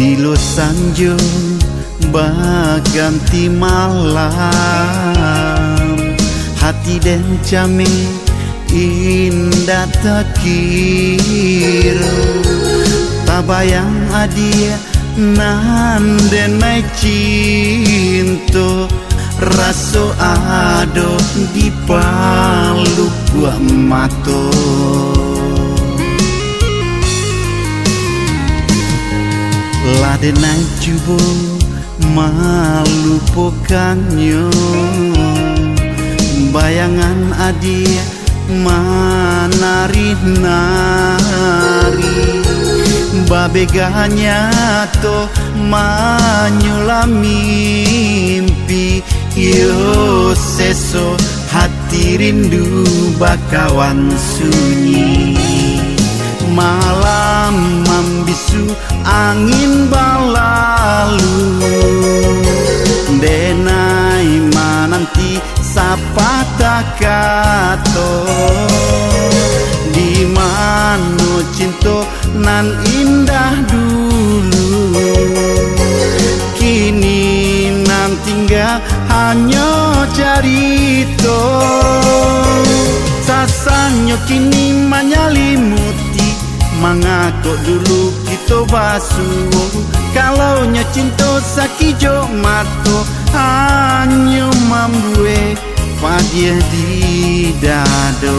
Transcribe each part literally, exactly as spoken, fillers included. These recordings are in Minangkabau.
Bilo sanjo baganti malam, hati den cameh indak takiro. Tabayang adiak nan denai cinto, raso ado di palukuak mato. Lah denai cubo malupokannyo, bayangan adiak manarih-narih, babega nyato manyulam mimpi. Iyo seso hati rindu bakawan sunyi. Malam mambisu angin balalu, denai mananti sapatah kato. Di mano cinto nan indah dulu, kini nan tingga hanyo carito. Sasanyo kini manyalimuti, mangako dulu kito basuo. Kalau nyo cinto sakijok mato, hanyo mambuek padiah di dado.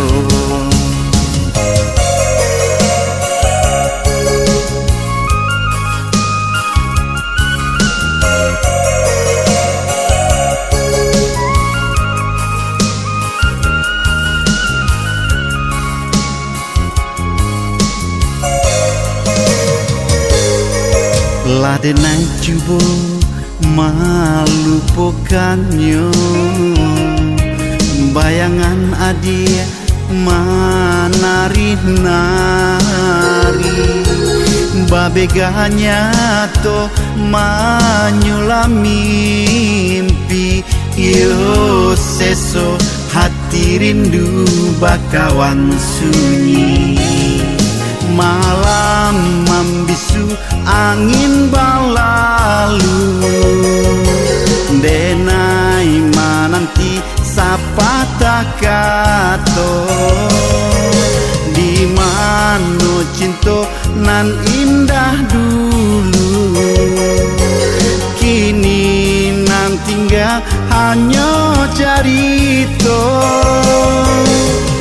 Lah denai cubo malupokannyo, bayangan adiak manarih-narih, babega nyato manyulam mimpi. Iyo seso hati rindu bakawan sunyi. Malam mambisu angin balalu, denai mananti sapatah kato. Di mano cinto nan indah dulu, kini nan tingga hanyo carito.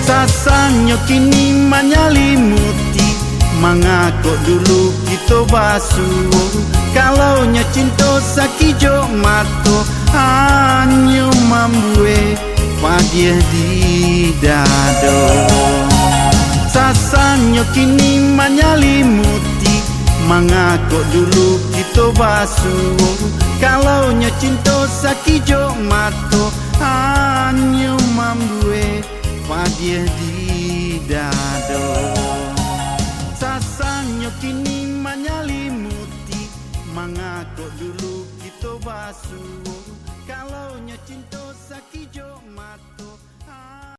Sasanyo kini manyalimuti, mangako dulu kito basuo. Kalau nyo cinto sakijok mato, hanyo mambuek padiah di dado. Sasanyo kini manyalimuti, mangako dulu kito basuo. Kalau nyo cinto sakijok mato, hanyo mambuek padiah di dado. Sasanyo kini manyalimuti, mangako dulu kito basuo.